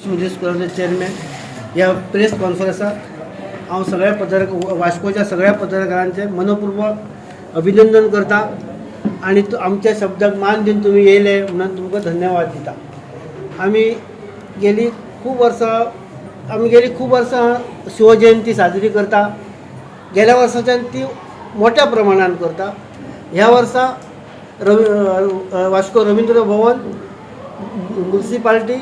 स्मृती स्कुलाचो चेअरमॅन. ह्या प्रेस कॉन्फरन्साक हांव सगळ्या पत्रकार, वास्कोच्या सगळ्या पत्रकारांचें मनपूर्वक अभिनंदन करता आनी आमच्या शब्दाक मान दिवन तुमी येयले म्हणून तुमकां धन्यवाद दिता. आमी गेली खूब वर्सां शिवजयंती साजरी करता. गेल्या वर्साच्यान ती मोठ्या प्रमाणान करता. ह्या वर्सा रवी वास्को रवींद्र भवन, मुन्सिपाल्टी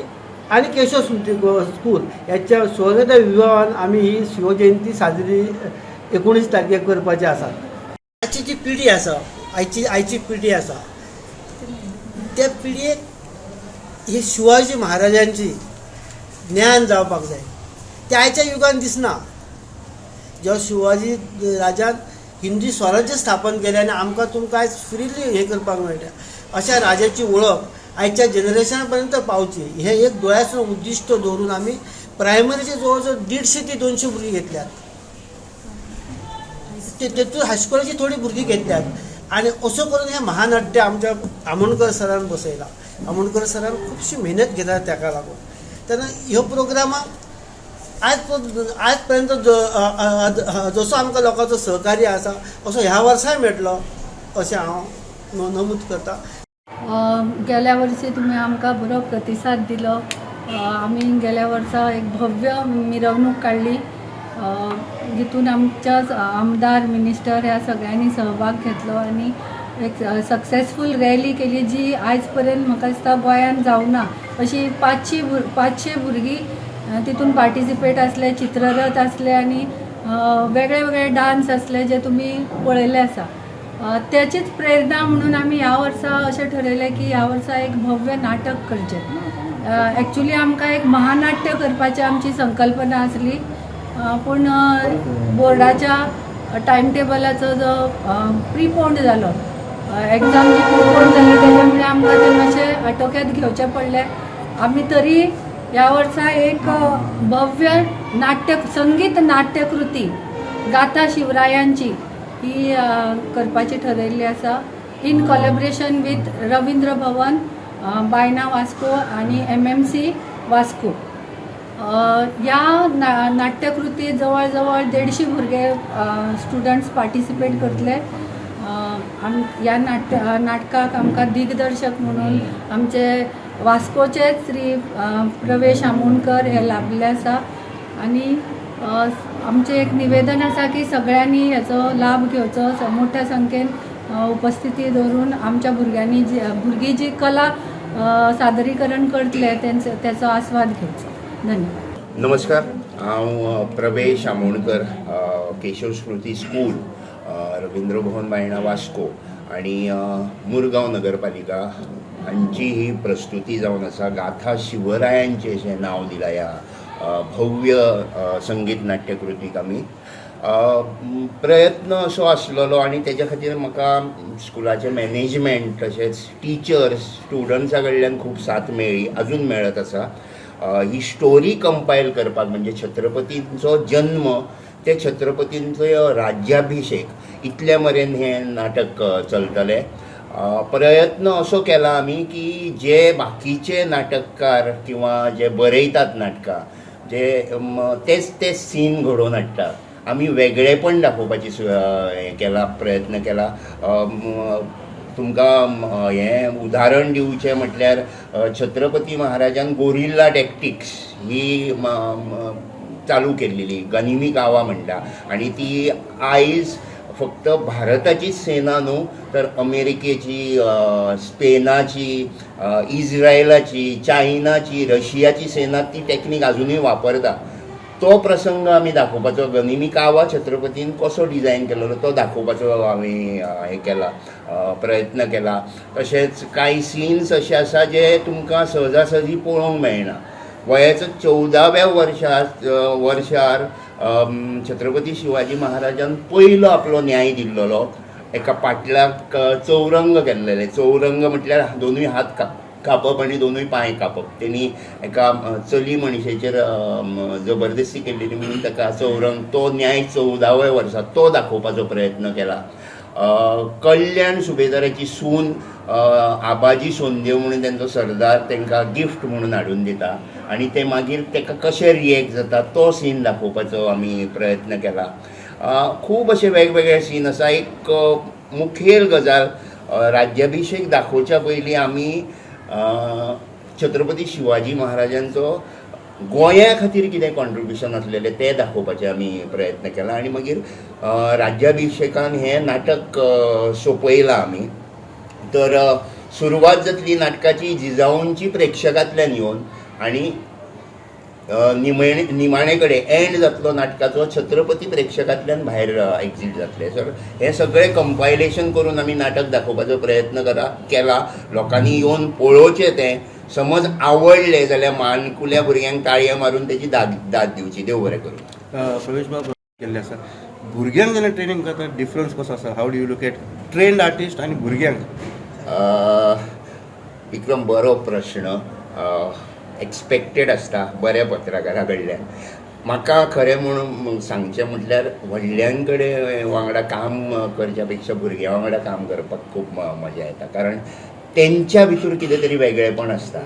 आनी केशव स्मृती स्कूल ह्याच्या संयुक्त विभागान आमी ही शिवजयंती साजरी 19 तारखेक करपाची आसा. आजची जी पिढी आसा, आयची पिढी आसा, त्या पिढयेक ही शिवाजी महाराजांची ज्ञान जावपाक जाय. ते आयच्या युगान दिसना. जेव्हा शिवाजी राजान हिंदी स्वराज्य स्थापन केलें आनी आमकां तुमकां आयज फ्रिली हें करपाक मेळटा, अशा राजाची वळख आयच्या जनरेशना पर्यंत पावची हें एक दोळ्यासून उद्दिश्ट दवरून आमी प्रायमरीचे जवळ जवळ 150 ते 200 भुरगीं घेतल्यात. ते तेतून हायस्कुलाची थोडी भुरगीं घेतल्यात आनी असो करून हें महानाट्य आमच्या आमोणकर सरान बसयलां. आमोणकर सरान खुबशी मेहनत घेतल्या. ताका लागून तेन्ना ह्यो प्रोग्रामाक आयज पर्यंत जसो आमकां लोकांचो सहकार्य आसा, असो ह्या वर्साय मेळटलो अशें हांव नमूद करता. गेल्या वर्सी तुमी आमकां बरो प्रतिसाद दिलो. आमी गेल्या वर्सा एक भव्य मिरवणूक काडली, जितून आमच्या आमदार, मिनिस्टर ह्या सगळ्यांनी सहभाग घेतलो आनी एक सक्सेसफूल रॅली केली, जी आयज पर्यंत म्हाका दिसता गोंयांत जावना अशी. 500 भुरगीं तितून पार्टिसिपेट आसले. चित्ररथ आसले आनी वेगळे वेगळे डान्स आसले, जे तुमी पळयल्ले आसा. त्याचीच प्रेरणा म्हणून आमी ह्या वर्सा अशें ठरयलें की ह्या वर्सा एक भव्य नाटक करचें. एक्चुली आमकां एक महानाट्य करपाची आमची संकल्पना आसली, पूण बोर्डाच्या टायम टेबलाचो जो प्रिपोंड जालो, एग्जाम जी प्रिपोंड जाली, तेज्या मुळे आमकां तें मातशें आटोक्यात घेवचें पडलें. आमी तरी ह्या वर्सा एक भव्य नाट्य, संगीत नाट्यकृती गाथा शिवरायांची ही करपाची ठरयल्ली आसा, इन कॉलेब्रेशन विथ रवींद्र भवन बायना वास्को आनी एमएमसी वास्को. ह्या नाट्यकृतीत जवळ जवळ 150 भुरगे, स्टुडंट्स पार्टिसिपेट करतले. ह्या नाटकाक आमकां दिग्दर्शक म्हणून आमचे वास्कोचेच श्री प्रवेश आमोणकर हे लाभले आसा आनी आमचें एक निवेदन आसा की सगळ्यांनी हेचो लाभ घेवचो, मोठ्या संख्येन उपस्थिती दवरून आमच्या भुरग्यांनी जी भुरगीं जी कला सादरीकरण करतले, तेंचो तेचो आस्वाद घेवचो. धन्यवाद. नमस्कार, हांव प्रवेश आमोणकर, केशव स्मृती स्कूल, रवींद्र भवन बायणा वास्को आनी मुरगांव नगरपालिका हांची ही प्रस्तुती जावन आसा. गाथा शिवरायांचें अशें नांव दिलां ह्या भव्य संगीत नाट्यकृतीक. आमी प्रयत्न असो आसलेलो आनी तेज्या खातीर म्हाका स्कुलाचें मॅनेजमेंट तशेंच टिचर्स, स्टुडंट्सा कडल्यान खूब साथ मेळ्ळी, अजून मेळत आसा. ही स्टोरी कंपायल करपाक, म्हणजे छत्रपतींचो जन्म ते छत्रपतींचो राज्याभिषेक इतले मेरेन हें नाटक चलतलें. प्रयत्न असो केला आमी की जे बाकीचे नाटककार किंवा जे बरयतात नाटकां, जे तेच ते सीन घडोवन हाडटा, आमी वेगळेपण दाखोवपाची हें केला, प्रयत्न केला. तुमकां हें उदाहरण दिवचें म्हटल्यार छत्रपती महाराजान गोरिल्ला टॅक्टिक्स ही चालू केल्लेली, गनिमी कावा म्हणटा, आनी ती आयज फक्त भारताचीच सेना न्हू तर अमेरिकेची, स्पेनाची, इस्रायलाची, चायनाची, रशियाची सेना ती टॅक्नीक अजुनूय वापरता. तो प्रसंग आमी दाखोवपाचो, गनिमी कावा छत्रपतीन कसो डिजायन केलेलो तो दाखोवपाचो आमी हें केला, प्रयत्न केला. तशेंच कांय सिन्स अशे आसा जे तुमकां सहजा सहजी पळोवंक मेळना. वयाच्या 14व्या वर्सार छत्रपती शिवाजी महाराजान पयलो आपलो न्याय दिल्लोलो. एका पाटलाक चौरंग केल्लेले. चौरंग म्हटल्यार दोनूय हात कापप आनी दोनूय पांय कापप. तेणी एका चली मनशेचेर जबरदस्ती केल्ली म्हणून ताका चौरंग. तो न्याय 14व्या वर्सा तो दाखोवपाचो प्रयत्न केला. कल्याण सुभेदाराची सून आबाजी सोंदेव म्हणून तेंचो सरदार तांकां गिफ्ट म्हणून हाडून दिता आनी ते मागीर ताका कशें रिएक्ट जाता तो सीन दाखोवपाचो आमी प्रयत्न केला. खूब अशे वेगवेगळे सीन आसा. एक मुखेल गजाल, राज्याभिशेक दाखोवच्या पयलीं आमी छत्रपती शिवाजी महाराजांचो गोंया खातीर कितें कॉन्ट्रिब्युशन आसलेलें तें दाखोवपाचें आमी प्रयत्न केला आनी मागीर राज्याभिशेकान हें नाटक सोंपयलां आमी. तर सुरवात जातली नाटकाची जिजाऊंची प्रेक्षकांतल्यान येवन आनी निमाणे कडेन एंड जातलो नाटकाचो छत्रपती प्रेक्षकांतल्यान भायर एक्झीट जातले. सर, हें सगळें कंपायलेशन करून आमी नाटक दाखोवपाचो प्रयत्न केला. लोकांनी येवन पळोवचें तें. समज आवडलें जाल्यार माणकुल्या भुरग्यांक ताळयो मारून तेची दाद दाद दिवची. देव बरें करूं. प्रवेश बाब, केल्ले आसा, भुरग्यांक जेन्ना ट्रेनींग करता डिफरन्स कसो आसा? How do you look at trained artist आनी भुरग्यांक? विक्रम, बरो प्रश्न, एक्सपेक्टेड आसता बऱ्या पत्रकारा कडल्यान. म्हाका खरें म्हणून सांगचें म्हटल्यार व्हडल्यां कडेन वांगडा काम करच्या पेक्षा भुरग्यां वांगडा काम करपाक खूब मजा येता, कारण तेंच्या भितर कितें तरी वेगळेपण आसता.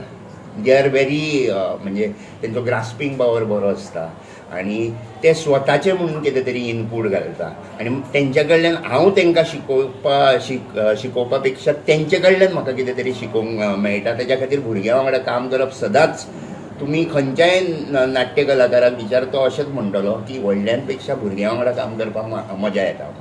They are very, म्हणजे तेंचो ग्रास्पींग पावर बरो आसता आनी ते स्वताचे म्हणून कितें तरी इनपूट घालता आनी तेंच्या कडल्यान हांव तांकां शिकोवपा पेक्षा तेंचे कडल्यान म्हाका कितें तरी शिकोवंक मेळटा. तेज्या खातीर भुरग्यां वांगडा काम करप सदांच, तुमी खंयच्याय नाट्य कलाकाराक विचार, तो अशेंच म्हणटलो की व्हडल्यां पेक्षा भुरग्यां वांगडा काम करपाक मजा येता.